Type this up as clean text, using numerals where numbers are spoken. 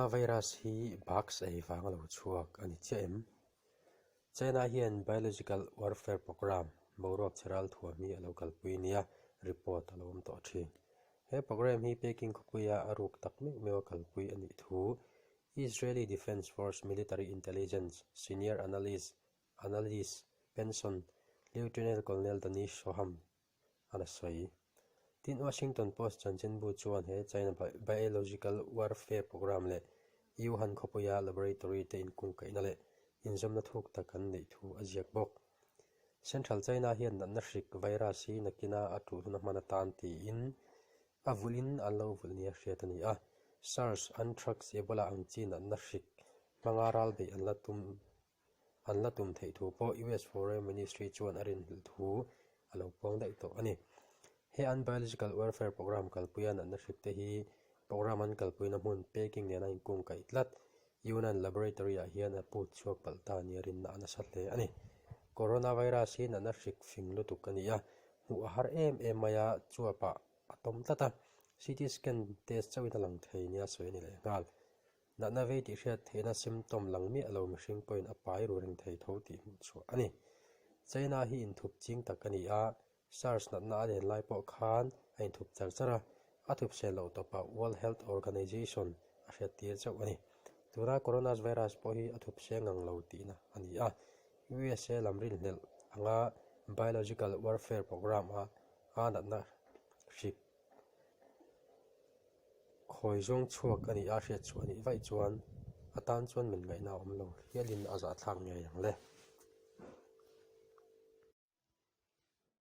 Coronavirus hi bugs ei vang a lo chhuak a ni chiah em? China hian Biological Warfare Programme, boruak chhe ral thuam hi a lo kalpui nia report a lo awm tawh thin. He programme hi Peking khawpuia a ruk tak meuh meuh a kalpui a nih thu Israeli Defence Force Military Intelligence Senior Analyst Analyst Pension Lieutenant Colonel Dani Shoham a la sawi. Tin, Washington Post chanchinbu chuan he China Biological Warfare Programme leh Wuhan khawpuia laboratory te inkungkaihna leh inzawmna thuk tak an neih thu a ziak bawk. Central China hian natna hrik virus hi nakina a tul hun a hman atan tiin a vulhin an lo vulh nia hriat a ni a. SARS, Anthrax, Ebola ang chi natna hrik hmanga ral beih an la tum An la tum theih thu pawh US Foreign Ministry chuan a rinhlelh thu a lo puang daih tawh a ni. He an Biological Warfare Programme kalpuia natna hrikte hi programme an kalpuina hmun Peking nena inkung kaih tlat Yunnan Laboratory-ah hian a put chhuak palh ta nia rinna a nasa hle a ni. Coronavirus hi natna hrik fing lutuk a ni a, hmuh a har em em mai a, chuapah a tawm tlat a, CT scan test chauhin a lang thei nia sawi a ni lehnghal. Natna vei tih hriat theihna symptom lang miah lo mihring pawhin a pai ru reng thei tho tih hmuh chhuah a ni. China hi inthup ching tak a ni a, SARS natna a len lai pawh khan a inthup char char a, a thup sel loh tawpah World Health Organization a hriattir chauh a ni. Tuna coronavirus pawh hi a thup seng ngang lo tihna a ni a, USA lam rinhlelh anga biological warfare programme a a natna hrik Khawi zawng chhuak a nih a hriat chhuah a nih vaih chuan a tan chuan min ngaihna a awm lo hialin a zahthlak ngei ang le.